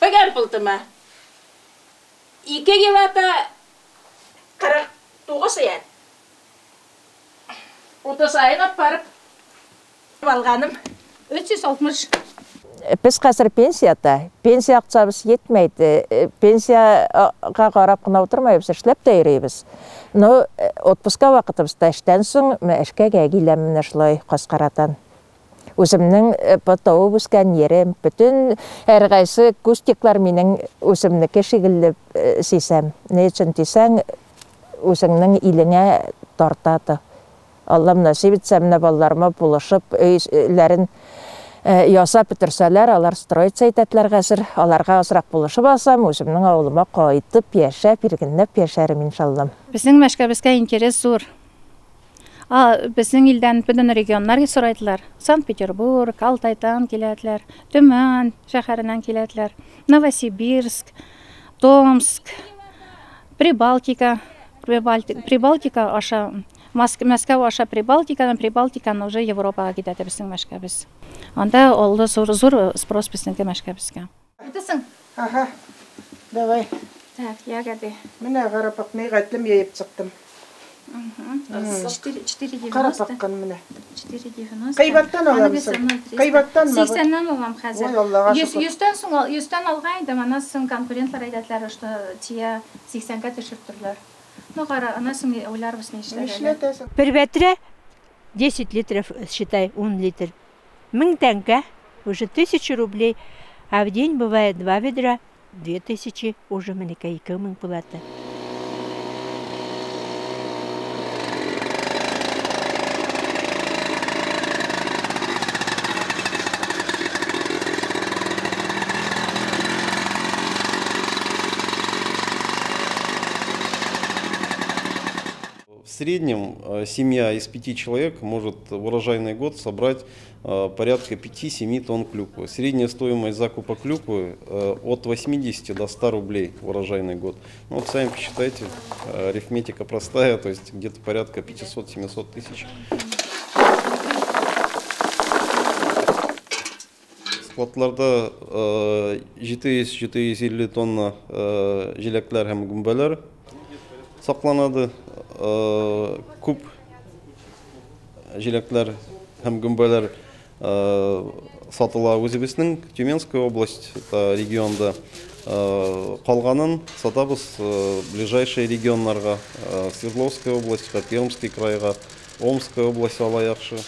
Бөгәр булдымы? 2 килода 49 ян. 30 айын алып барып алганым 360. Без хәзер пенсияда, пенсия акчабыз етмәйде. Пенсияга карап кына утырмайбыз, эшләп тә йөрибез. Но отпуска вакытыбызда эштән соң эшкә киләм менә шулай Каскарадан. Үземнең тавып үскән ерем, бөтен һәркайсы кустиклар минең үземнеке шикелле сизәм. Ни өчен дисәң, үзеңнең илеңә тартады. Аллам насип итсә, менә балаларыма булышып, өйләрен ясап бетерсәләр, алар строиться итәтләр хәзер. Аларга азрак булышып алсам, үземнең авылыма кайтып яшәп, иркенләп яшәрем иншалла. Безнең мәшкәбезгә интерес зур. Безнең илдән бөтен регионнар сорайдылар. Санкт-Петербург, Алтайдан киләделәр, Төмән шәһәреннән киләделәр, Новосибирск, Томск, Прибалтика, Прибалтика аша, Мәскәү аша Прибалтикадан, Прибалтикадан уже Европага китәде безнең мәшкәбез. Анда олы зур, зур спрос безнең мәшкәбезгә. Битесең? Ага. Давай. Так, ягоды. Менә карапак мигәтлем яеп чыктым. 4,90. Карапаккан менә. 4,90. Кыйбаттан аламсың? Кыйбаттан mı? 80-нән алам хәзер. Ой, Аллага шөкер. 100-тән соң, 100-тән алган идем, аннан соң конкурентлар әйтәләр, что тия 80-гә төшерттеләр. Ну, кара, аннан соң уйларбыз ни эшләргә. Нишләтәсең? Бер бәтрә 10 литров, считай, 10 литр. 1000 тәңкә, уже 1000 рублей. А в день бывает 2 ведра, 2000, уже менекә 2000 булады. В среднем семья из 5 человек может в урожайный год собрать порядка 5-7 тонн клюквы. Средняя стоимость закупа клюквы от 80 до 100 рублей в урожайный год. Ну, вот сами посчитайте, арифметика простая, то есть где-то порядка 500-700 тысяч. Складларда 700-750 тонна җиләкләр һәм гөмбәләр сакланады. Күп җиләкләр һәм гөмбәләр сатыла үзебезнең Тюменская область, это регионда. Калганын сатабыз ближайшие регионнарга, Свердловская область, Пермский крайга, Омская область ала яхшы.